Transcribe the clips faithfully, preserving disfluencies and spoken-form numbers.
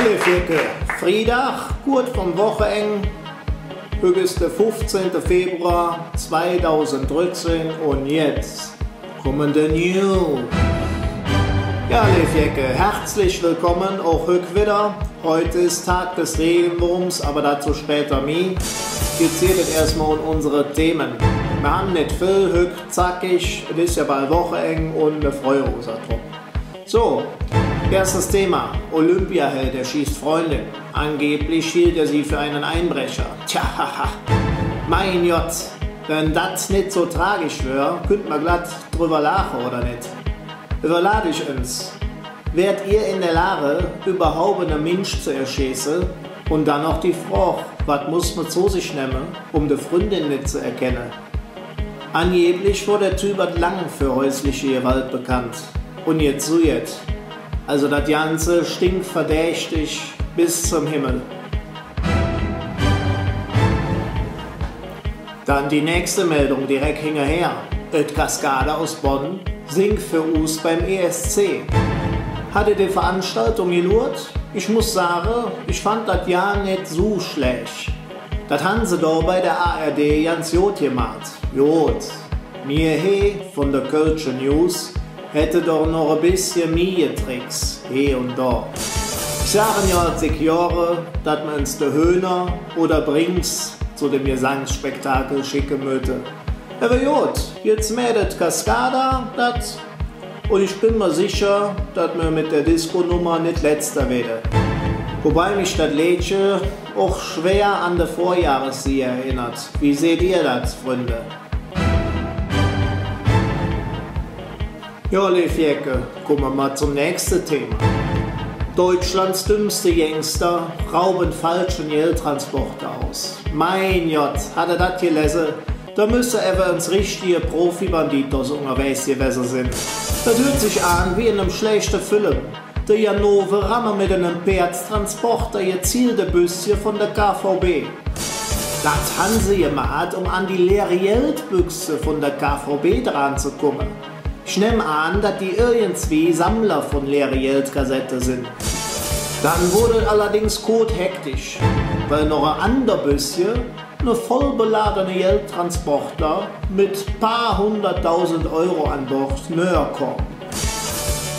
Leev Jecke, Friedag, kutt vum Wochenengk. Hügg es der fuffzehnte Februar zweidausenddrützehn un jetz kumme de News. Jo, leev Jecke, hätzlich wellkumme, och hügg widder. Hügg es Dag des Regenwurms, ävver dozo späder mih. Jetz geiht et eets ens en unsere Themen. Mer han nit vill, hügg zackig, et es jo bal Wochenengk un ne Freude es et drop. Su, eeschtes Thema. Olympiaheld, der schießt Freundin. Angeblich hielt er sie für einen Einbrecher. Tja, haha. Mein Jott, wann dat nit su tragisch wör, künnt mer glatt drüvver laache, oder nit? Üvverlaht üch ens. Wärt ehr en der Lag, üvverhaup ene Minsch ze erscheeße? Un dann noch die Frog, wat muss mer zo sich nemme, öm de Fründin nit ze erkenne? Angeblich wor der Typ ald lang för häusliche Gewalt bekannt. Un jetz su jet. Alsu dat Ganze stink verdächtig bes zom Himmel. Dann die nächste Meldung direk hingerher. Et Cascada us Bonn singk för us beim E S C. Hat ehr de Veranstaltung gelurt? Ich muss sage, ich fand dat jo nit su schlääch. Dat han se do bei der A R D ganz god gemaht. God. Mir he vun der Kölsche News hätte doch noch e bessche mih Tricks he un do. Ich sage jo zick Johre, dat mer ens de Höhner oder Brings zo dem Gesangsspektakel schecke mööte. Ävver god, jetz mäht et Cascada dat. Un ich ben mer secher, dat mer met der Disco-Nummer nit Letzte weede. Wobei mich dat Leedche och schwer an de Vorjahressiege erinnert. Wie seht ehr dat, Fründe? Jo, leev Jecke, kumme mer ens zom nächste Thema. Deutschlands dümmste Gangster rauben falschen Geldtransporter aus. Mein Jott, hat ehr dat gelese? Do müsse ävver ens richtige Profi-Banditos ungerwägs gewäse sin. Dat hürt sich aan wie en enem schläächte Film. De Ganove ramme met enem Peerdstransporter gezielt e Büsche vun der K V B. Dat han se gemaht, öm an die leere Geldbüchse vun der K V B dran ze kumme. Ich nemme aan, dat die irgendwie Sammler vun leere Geldkassette sin. Dann woodt et allerdings koot hektisch, weil noch e ander Büsche, ne vollbeladene Geldtransporter met paar hundertdausend Euro an Bord, nöher kom.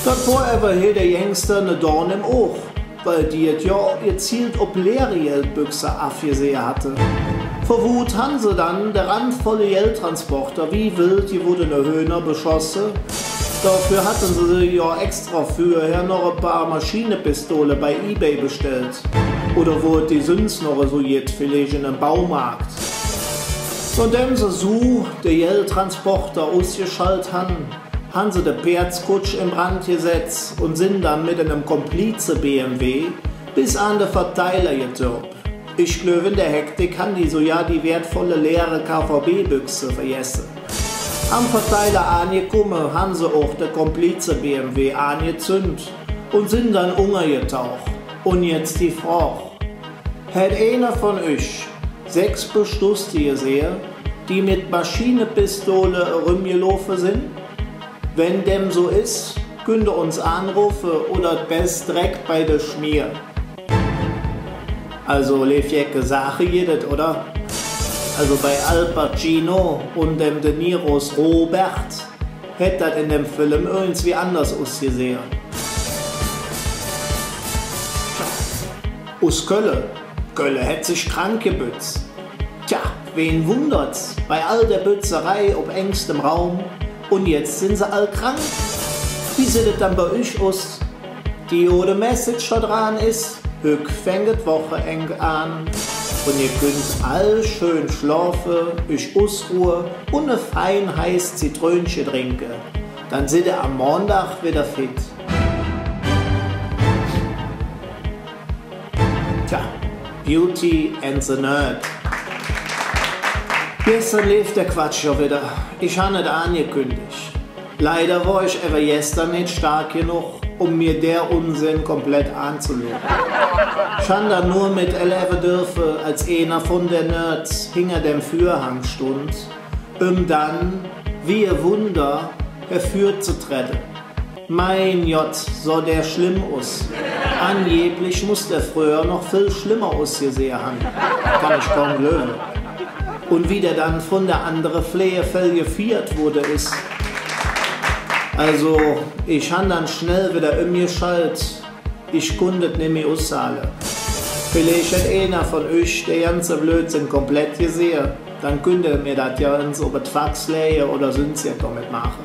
Dat wor ävver he de Gangster ne Doorn em Ohg, weil die et jo gezielt op leere Geldbüchse avgesehe hatte. Vör Wut han se dann de randvolle Geldtransporter wie willd gewodene Höhner beschosse. Doför hatte se jo extra vürher noch e paar Maschinepistole bei eBay bestellt. Oder wo et die söns noch esu gitt, villeich en enem Baumarkt. Nodäm se su de Geldtransporter usgeschalt han, han se de Peerdskutsch en Brand gesetz un sin dann met enem Komplize-B M W bes an de Verteiler getürp. Ich gläuv, en der Hektik han die su jo die wertvolle leere K V B-Büchse vergesse. Am Verteiler aangekumme, han se och de Komplize-B M W aangezünd un sin dann ungergetauch. Un jetz die Frog: Hät einer vun üch sechs Bestutzte gesehe, die met Maschinepistole erömgelofe sin? Wann däm su es, künnt ehr uns aanrofe oder et bess direk bei de Schmier. Alsu, leev Jecke, Saache gitt et, oder? Alsu bei Al Pacino un dem De Niros Robert hät dat en dem Film irgendwie anders usgesehe. Us Kölle. Kölle hät sich krank gebütz. Tja, wen wundert's, bei all der Bützerei op engstem Raum, un jetz sin se all krank. Wie süht et dann bei üch us? Die gode Message do dran es, hügg fängk et Wocheengk aan, un ehr künnt all schön schlofe, üch usruhe un e fein heiß Zitrönche drinke. Dann sid ehr am Mondag widder fit. Tja, Beauty and the Nerd. Gester leef der Quatsch jo widder. Ich han et aangekündig. Leider wor ich ävver gester nit stark genog, öm mir der Unsenn komplett aanzeluure. Ich han dann nor meteleve dürfe, als einer vun de Nerds hinger dem Vürhang stundt, öm dann, wie e Wunder, hervürzetredde. Mein Jott, soh dä schlemm us. Angeblich muss dä fröher noch vill schlemmer usgesehe han. Kann ich kaum gläuve. Un wie dä dann vun de andere Fleegefell geföhrt woode es. Also, ich han dann schnell widder ömgeschalt. Ich kunnt et nimmih ushalde. Villeich hät einer vun üch dä ganze Blödsinn komplett gesehe. Dann künnt ehr mir dat jo ens op et Fax läge oder söns jet domet maache.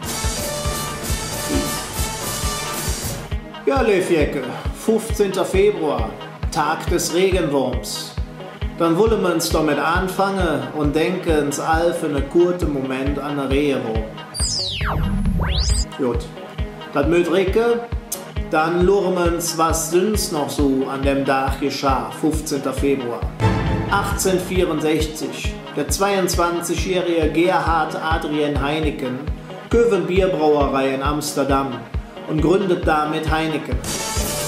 Jo, leev Jecke, fuffzehnter Februar, Tag des Regenwurms. Dann wolle mer ens domet aanfange un denke ens all för ene kurze Moment an der Regenwurm. God. Dat mööt recke. Dann luure mer ens, wat söns noch su an däm Dag geschah, fuffzehnter Februar. Achzehnhundertvierundsechzig, der zweiundzwanzigjährige Gerhard Adrien Heineken köf en Bierbrauerei en Amsterdam un gründet domet Heineken.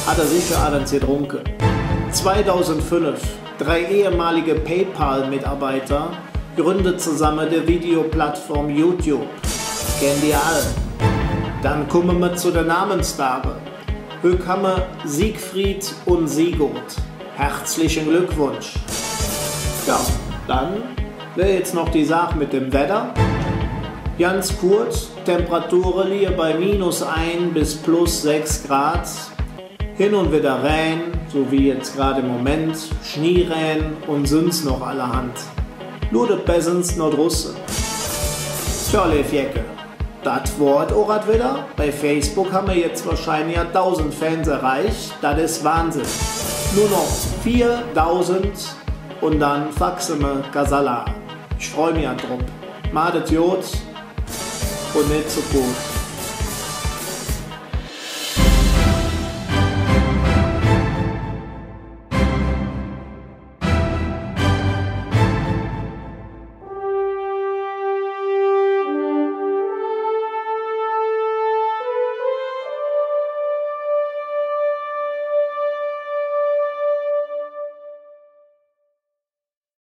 Hät hä secher allens gedrunke. Zweitausendfünf, drei ehemalige PayPal-Mitarbeiter gründet zesamme de Videoplattform YouTube. Kennt ehr all. Dann kumme mer zo de Namensdage. Hügg han mer Siegfried un Sigurd. Hätzliche Glöckwunsch. Jo, dann wör jetz noch die Saach met däm Wedder. Ganz koot, Temperature lige bei minus ein bes plus sechs Grad. Hin un widder Rähn, su wie jetz grad em Moment, Schnierähn un söns noch allerhand. Luurt et bessens noh drusse. Tja, leev Jecke, dat wor et och ald widder. Bei Facebook han mer jetz wahrscheinlich jo dausend Fans erreich. Dat es Wahnsinn. Nor noch veerdausend un dann faxe mer Casala. Ich freu mich ald drop. Maht et god un nit zo koot.